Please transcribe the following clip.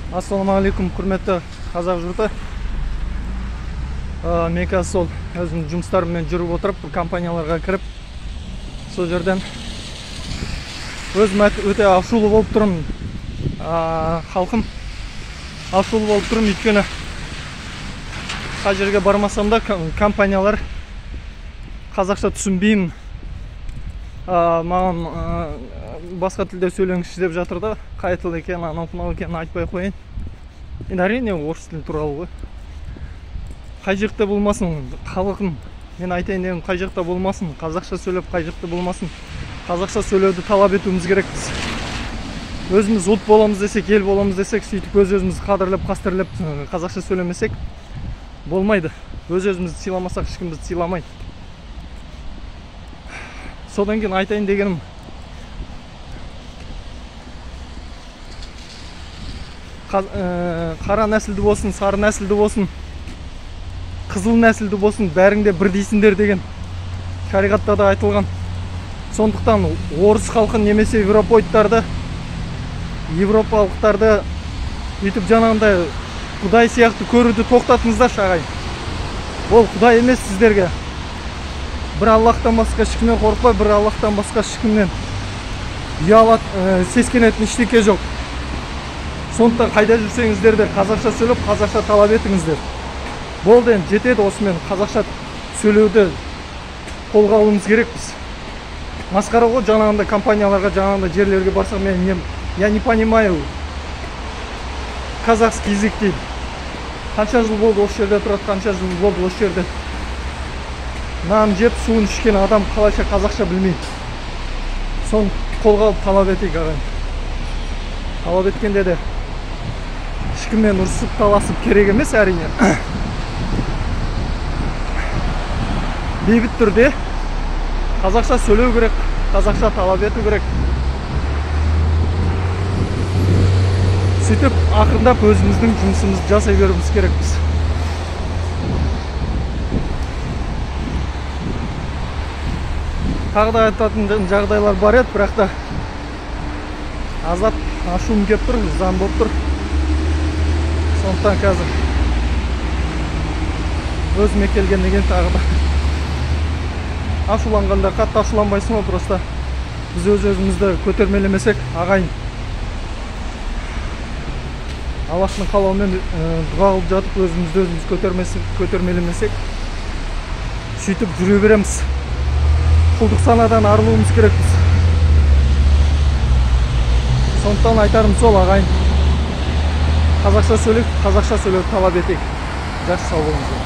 Ассалаумағалейкум, құрметті қазақ жұрты. Мен қазір сол өзімнің жұмыстарыммен жүріп отырып, компанияларға кіріп, сол жерден өзім өте ашулы болып тұрмын. Халқым ашулы болып тұрмын, өйткені қай жерге бармасам да компаниялар қазақша түсінбеймін, маған басқа тілде сөйлеңізші деп жатыр да, қай тіл екенін, анау мынау екенін айтпай қояйын. Енді әрине орыс тілі туралы ғой. Қай жақта болмасын, халқым, мен айтайын дегенім, қай жақта болмасын, қазақша сөйлеп, қай жақта болмасын, қазақша сөйлеуді талап етуіміз керекпіз. Өзіміз ұлт боламыз десек, ел боламыз десек, сөйтіп өз-өзімізді қадірлеп, қастерлеп қазақша сөйлемесек болмайды. Өз-өзімізді сыйламасақ, ешкім бізді сыйламайды. Содан кейін айтайын дегенім, қара нәсілді болсын, сары нәсілді болсын, қызыл нәсілді болсын, бәрің де бірдейсіңдер деген шариғатта да айтылған. Сондықтан орыс халқын немесе европоидтарды, европалықтарды өйтіп жаңағындай құдай сияқты көруді тоқтатыңыздаршы, ағайын. Ол құдай емес сіздерге. Бір Аллахтан басқа ешкімнен қорықпай, бір Аллахтан басқа ешкімнен ұялат, сескенетін ештеңе жоқ. Сондықтан қайда жүрсеңіздер де қазақша сөйлеп, қазақша талап етіңіздер. Болды енді, жетеді осымен. Қазақша сөйлеуді қолға алуымыз керекпіз. Масқара ғой, жаңағындай компанияларға, жаңағындай жерлерге барсақ, мен я не понимаю казахский язык дейді. Қанша жыл болды осы жерде тұрады, қанша жыл болды осы жерде нан жеп, суын ішкен адам қалайша қазақша білмейді. Соны қолға алып талап етейік, ағайын. Талап еткенде де ешкіммен ұрысып, таласып керек емес әрине. Бейбіт түрде қазақша сөйлеу керек, қазақша талап ету керек. Сөйтіп ақырындап өзіміздің жұмысымызды жасай беруіміз керекпіз. Тағы да айтатын жағдайлар бар еді, бірақ та аздап ашуым келіп тұр, заң болып тұр. Сондықтан қазір өзіме келгеннен кейін тағы да ашуланғанда қатты ашуланбайсың ғой, просто біз өз-өзімізді көтермелемесек, ағайын, Аллахтың қалауымен дұға қылып жатып өзімізді өзіміз көтермелемесек, сөйтіп жүре береміз. Құлдық санадан арылуымыз керекпіз. Сондықтан айтарым сол, ағайын, қазақша сөйлейік, қазақша сөйлеуді талап етейік. Жақсы, сау болыңыздар.